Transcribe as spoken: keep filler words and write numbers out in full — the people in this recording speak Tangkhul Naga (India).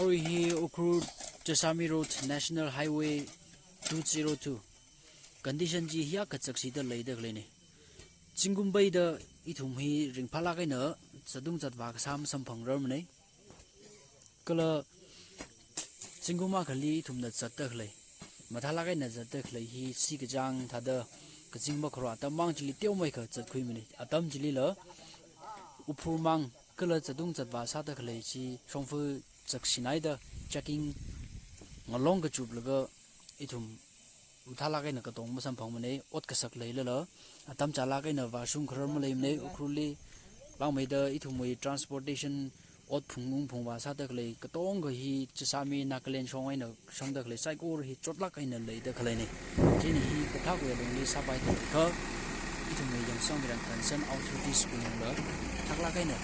Hi Ukhrul Jessami Road, National Highway two zero two. Condition chi hiyākha chakshida leida khaleina. Zingkum peida ithum hi ringphālāk eina zatung zatvā kasā masamphangrarmana. Kala zingkum akhali ithumna zatda khalei, mathālāk eina zatda khalei hi sikachāng thāda kazing makharā atam mang chili teomeikha zatkhuimana. Atam chilila Ukhrul mang kala zatung zatvā sāda khalei chi shongfa chakshinaida checking ngalong kachuplaga ithum mathālāk eina katong masamphangmana. Ot kasak leilala atam chālāk eina vāshung kharar maleimana. Ukhrulli langmeida ithumwui transportation ot phungung phungvā sāda khalei katonga hi Jessami Nagaland shong eina shangda khalei saikora hi chotlāk eina leida khaleina. Chieina hi kathākwui alungli sāpaida kha ithumwui yangsang miran concern authorities bingla thaklāk eina